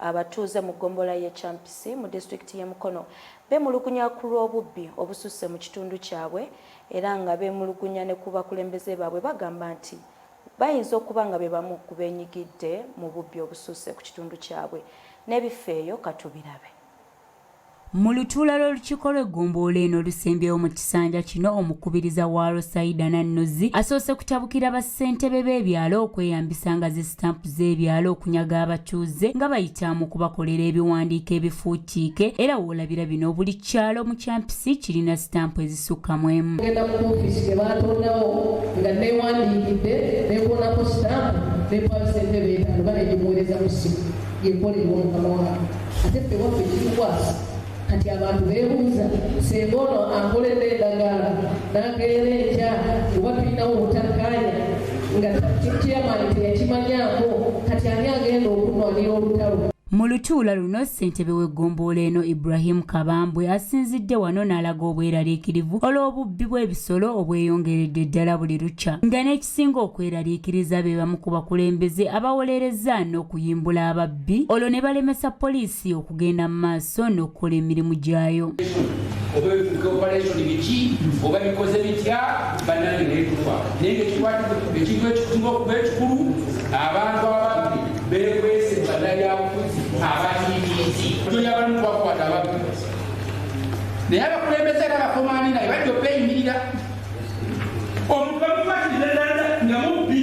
Abatuuze mu ggombolola y'e Kyampisi mu disitulikiti y'e Mukono beemulugunya ku lw'obubbi obususse mu kitundu kyabwe era nga beemulugunya ne ku bakulembeze baabwe bagamba nti bayinza okuba nga be bamu ku beenyigidde mu bubbi obususse ku kitundu kyabwe. N'ebifo eyo katubirabe. Mu lutuula lw'olukiiko lw'eggombolola eno olusembyewo mu kisanja kino, omukubiriza waalwo Saida Nannozi asoose kutabukira bassentebe b'ebyalo okweyambisanga zi sitampu z'ebyalo okunyaga abatuuze nga bayita mu kubakolera ebiwandiiko ebifuutiike era w'olabira bino buli kyalo mu Kyampisi kirina sitampu ezisukka mu emu. Ngenda mu ofiisi gye baatondawo nga neewandiikidde ne nkoonako sitampu ne mpayo ssentebe etaano baneegimuweereza ku ssimu yekolerwa mukama wange. Ate ffe waffe kitukwasa. Kati abantu beebuuza senga ono ankoledde endagaano n'akeera enkya oba tulinawo obutakkaanya nga chairman teyakimanyaako, kati ani agenda okunwanira olutalo? Mu lutuula luno ssentebe w'eggombolola eno Ibrahim Kabambwe asinzidde wano n'alaga obweraliikirivu olw'obubbi bw'ebisolo obweyongeredde ddala buli lukya nga n'ekisinga okweraliikiriza be bamu ku bakulembeze abawolereza n'okuyimbula ababbi olwo ne balemesa poliisi okugenda mu maaso n'okukola emirimu gyayo. Oba ebifuuka operation biki oba bikoze bitya bannange naye tufa naye nga ekintu ekisinga okuba ekikulu abantu ababbi bekwese mu bannabyabufuzi abatiitiizi toyabalimu twakwata ababbi naye abakulembeze era abakomaani naye bajja okweyimirira omuntu bamukwatiriza ddala nga mubbi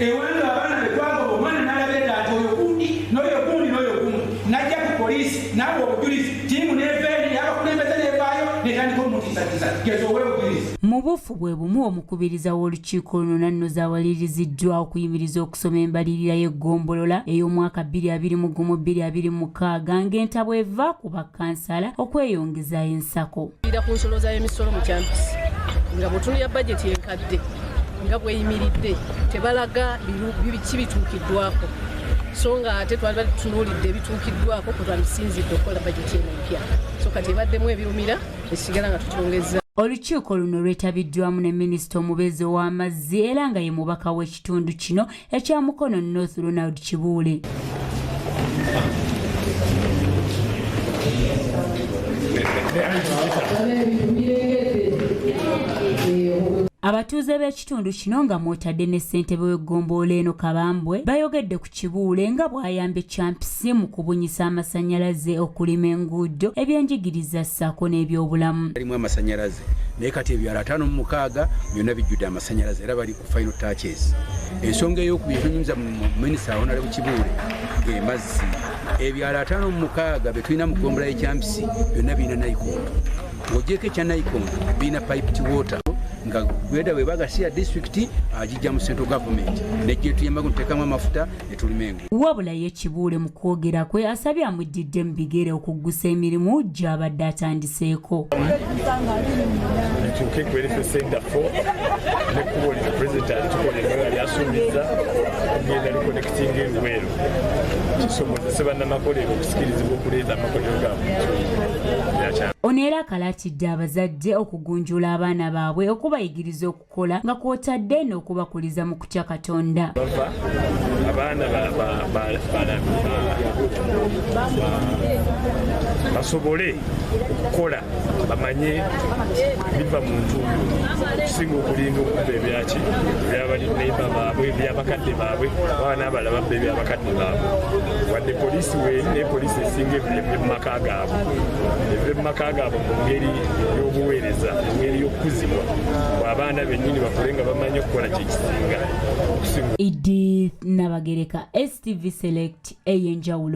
ewange abaana betwagoba omwana nalabedda nti oyo gundi noyo gundi noyo gundi najja ku poliisi naawe obujulizi tiimu neveeri abakulembeze nevaayo netandika omutiisatiisa geza owe obujulizi. Mu buufu bwe bumu omukubiriza w'olukiiko luno Nannozi awaliriziddwa okuyimiriza okusoma embalirira y'eggombolola ey'omwaka 2021 2026 ng'entabwe eva ku bakkansala okweyongeza ensako. Ku nsoloza y'emisolo mu Kyampisi nga bw'otunuulira bajeti enkadde nga bweyimiridde tebalaga biki bituukiddwako, so nga ate twali tutunuulidde ebituukiddwako kwe twandisinzidde okukola bajeti eno empya, so kati ebaddemu ebirumira esigala nga tukyongeza. Olukiiko luno lwetabiddwamu ne minisita omubeezi ow'amazzi era nga ye mubaka w'ekitundu kino ekya Mukono North Ronald Kibuule. Abatuuze b'ekitundu kino nga mwotadde ne ssentebe w'eggombolola eno Kabambwe bayogedde ku Kibuule nga bw'ayambye Kyampisi mu kubunyisa amasannyalaze, okulima enguudo, ebyenjigiriza ssaako n'ebyobulamu. Alimu amasannyalaze naye kati ebyalo 56 byonna bijjudde amasannyalaze era bali ku final touches. Ensonga eyokubiri etunyumiza mu minisita Honorable Kibuule ge mazzi. Ebyalo 56 bye tulina mu ggombolola y'Ekyampisi byonna birina nayikondo. Ng'ogyeko ekya nayikondo birina piped water nga gweda bwe bagasiya disitulikiti agijja mu central government nejje tuyambako ntuteekamu amafuta ne tulima enguudo. Wabula ye Kibuule mu kwogera kwe asabye amudidde mu bigere okuggusa emirimu gy'abadde atandiseeko. Tutuuke ku health center 4 n'ekkubo lino pulezidenti alitukolera nga lyasuubiza okugenda liconnectinga eruweero kisobozese bannamakolero okusikirizibwa okuleeta amakolero gaabwe mu kitundu. Ono era akalaatidde abazadde okugunjula abaana baabwe okubayigiriza okukola nga kw'otadde n'okubakuliza mu kutya Katonda. Bava abaana basobole okukola bamanye biva mu ntuuyo okusinga okulinda okubba ebyaki ebyabalineiba baabwe ebyabakadde baabwe baba n'abalala babba ebyabakadde baabwe wadde poliisi weeri naye poliisi esinga eve mu maka gaabwe eve mu maka gaabwe mu ngeri y'obuweereza mu ngeri y'okukuzibwa abaana bennyini bakule nga bamanyi okukola kyekisinga okusinga. Edith Nabagereka, STV Select ey'enjawulo.